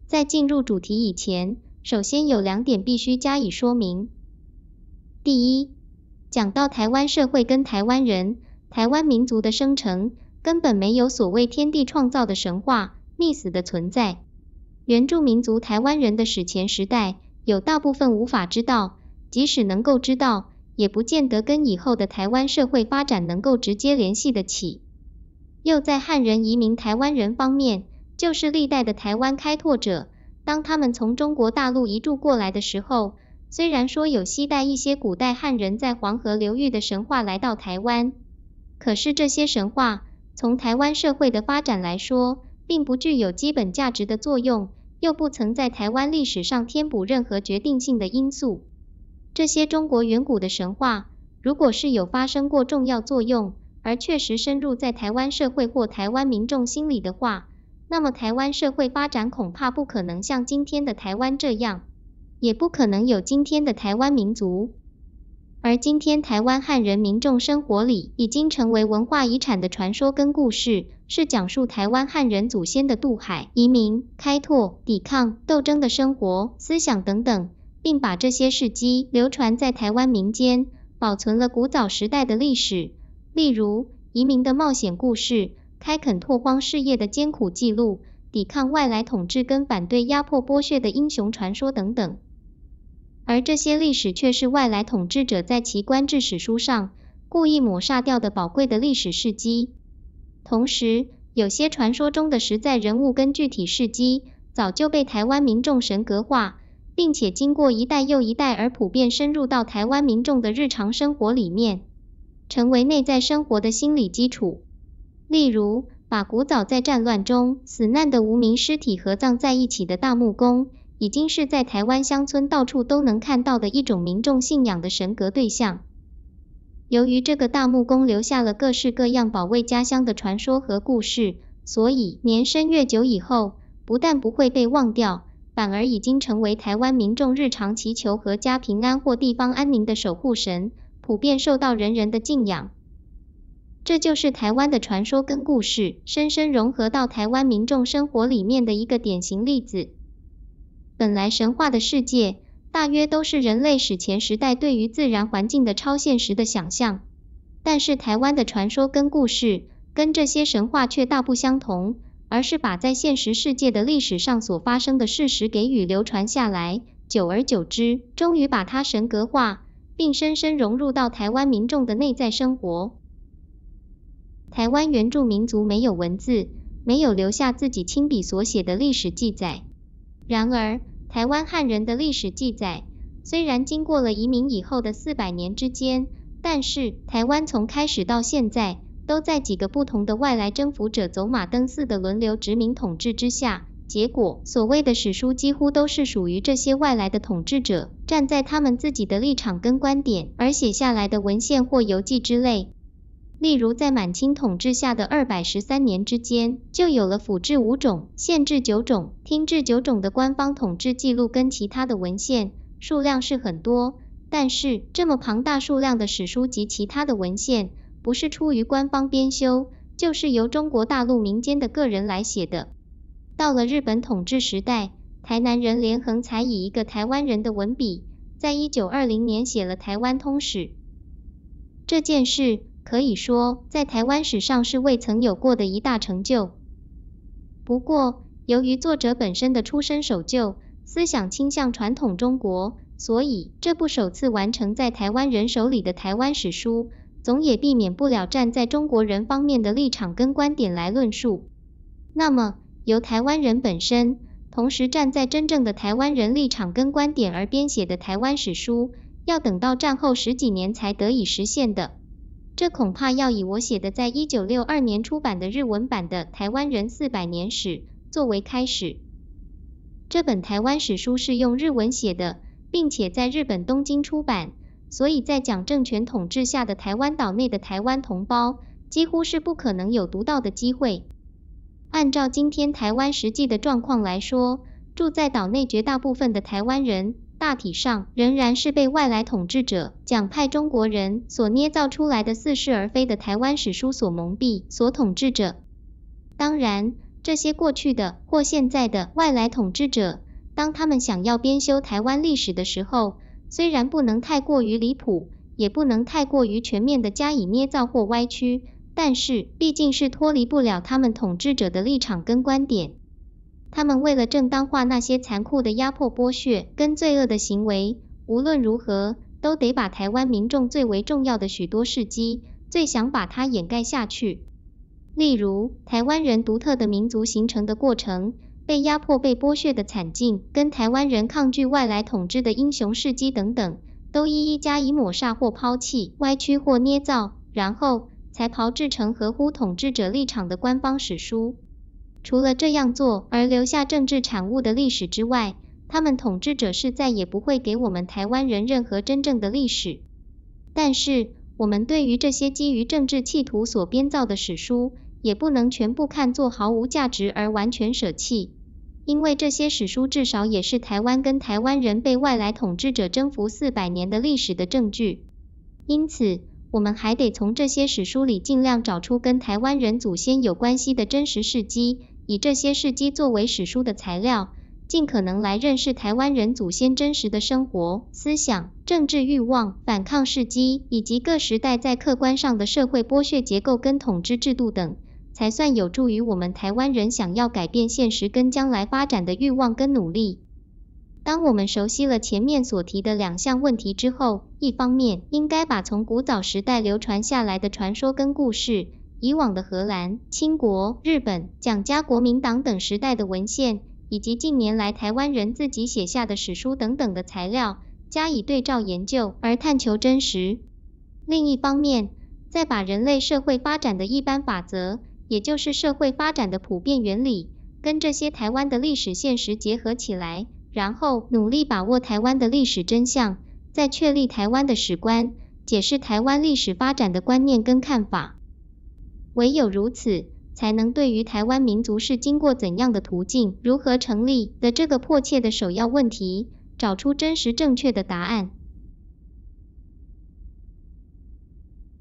在進入主題以前，首先有兩點必須加以說明。第一，講到台灣社會跟台灣人、台灣民族的生成，根本沒有所謂天地創造的神話、秘史的存在。原住民族台灣人的史前時代，有大部分無法知道，即使能夠知道，也不見得跟以後的台灣社會發展能夠直接聯繫得起。又在漢人移民台灣人方面，就是歷代的台灣開拓者，當他們從中國大陸移住過來的時候，雖然說有攜帶一些古代漢人在黃河流域的神話來到台灣，可是這些神話從台灣社會的發展來說，並不具有基本價值的作用，又不曾在台灣歷史上添補任何決定性的因素。這些中國遠古的神話，如果是有發生過重要作用，而確實深入在台灣社會或台灣民眾心裡的話，那麼台灣社會發展恐怕不可能像今天的台灣這樣，也不可能有今天的台灣民族。而今天台灣漢人民眾生活裡已經成為文化遺產的傳說跟故事，是講述台灣漢人祖先的渡海、移民、開拓、抵抗、鬥爭的生活、思想等等，並把這些事蹟流傳在台灣民間，保存了古早時代的歷史，例如移民的冒險故事、開墾拓荒事業的艱苦記錄、抵抗外來統治跟反對壓迫剝削的英雄傳說等等。而這些歷史卻是外來統治者在其官製史書上故意抹煞掉的寶貴的歷史事蹟。同時，有些傳說中的實在人物跟具體事蹟，早就被台灣民眾神格化，並且經過一代又一代而普遍深入到台灣民眾的日常生活裡面，成為內在生活的心理基礎。例如，把古早在戰亂中死難的無名屍體合葬在一起的大木公，已經是在台灣鄉村到處都能看到的一種民眾信仰的神格對象。由於這個大木公留下了各式各樣保衛家鄉的傳說和故事，所以年深月久以後，不但不會被忘掉，反而已經成為台灣民眾日常祈求闔家平安或地方安寧的守護神，普遍受到人人的敬仰。這就是台灣的傳說跟故事深深融合到台灣民眾生活裡面的一個典型例子。本來神話的世界，大約都是人類史前時代對於自然環境的超現實的想象，但是台灣的傳說跟故事跟這些神話卻大不相同，而是把在現實世界的歷史上所發生的事實給予流傳下來，久而久之，終於把它神格化，並深深融入到台灣民眾的內在生活。台灣原住民族沒有文字，沒有留下自己親筆所寫的歷史記載。然而，台灣漢人的歷史記載，雖然經過了移民以後的400年之間，但是台灣從開始到現在，都在幾個不同的外來征服者走馬燈似的輪流殖民統治之下，結果所謂的史書幾乎都是屬於這些外來的統治者，站在他們自己的立場跟觀點而寫下來的文獻或遊記之類。例如，在滿清統治下的213年之間，就有了府志五種、縣志九種、廳志九種的官方統治記錄跟其他的文獻，數量是很多。但是，這麼龐大數量的史書及其他的文獻，不是出於官方編修，就是由中國大陸民間的個人來寫的。到了日本統治時代，台南人連橫才以一個台灣人的文筆，在1920年寫了《台灣通史》。這件事可以說，在台灣史上是未曾有過的一大成就。不過，由於作者本身的出身守舊，思想傾向傳統中國，所以這部首次完成在台灣人手裡的台灣史書，總也避免不了站在中國人方面的立場跟觀點來論述。那麼，由台灣人本身，同時站在真正的台灣人立場跟觀點而編寫的台灣史書，要等到戰後十幾年才得以實現的。這恐怕要以我寫的在1962年出版的日文版的《台灣人四百年史》作為開始。這本台灣史書是用日文寫的，並且在日本東京出版，所以在蔣政權統治下的台灣島內的台灣同胞，幾乎是不可能有讀到的機會。按照今天台灣實際的狀況來說，住在島內絕大部分的台灣人，大體上仍然是被外來統治者蔣派中國人所捏造出來的似是而非的台灣史書所蒙蔽、所統治著。當然，這些過去的或現在的外來統治者，當他們想要編修台灣歷史的時候，雖然不能太過於離譜，也不能太過於全面的加以捏造或歪曲，但是畢竟是脫離不了他們統治者的立場跟觀點。他們為了正當化那些殘酷的壓迫、剝削跟罪惡的行為，無論如何都得把台灣民眾最為重要的許多事蹟，最想把它掩蓋下去。例如，台灣人獨特的民族形成的過程，被壓迫、被剝削的慘境，跟台灣人抗拒外來統治的英雄事蹟等等，都一一加以抹煞或拋棄、歪曲或捏造，然後才炮製成合乎統治者立場的官方史書。除了這樣做而留下政治產物的歷史之外，他們統治者是再也不會給我們台灣人任何真正的歷史。但是，我們對於這些基於政治企圖所編造的史書，也不能全部看作毫無價值而完全捨棄，因為這些史書至少也是台灣跟台灣人被外來統治者征服400年的歷史的證據。因此，我們還得從這些史書裡盡量找出跟台灣人祖先有關係的真實事蹟，以這些事蹟作為史書的材料，盡可能來認識台灣人祖先真實的生活、思想、政治慾望、反抗事蹟，以及各時代在客觀上的社會剝削結構跟統治制度等，才算有助於我們台灣人想要改變現實跟將來發展的慾望跟努力。當我們熟悉了前面所提的兩項問題之後，一方面應該把從古早時代流傳下來的傳說跟故事，以往的荷蘭、清國、日本、蔣家國民黨等時代的文獻，以及近年來台灣人自己寫下的史書等等的材料，加以對照研究，而探求真實。另一方面，再把人類社會發展的一般法則，也就是社會發展的普遍原理，跟這些台灣的歷史現實結合起來，然後努力把握台灣的歷史真相，再確立台灣的史觀，解釋台灣歷史發展的觀念跟看法。唯有如此，才能對於台灣民族是經過怎樣的途徑、如何成立的這個迫切的首要問題，找出真實正確的答案。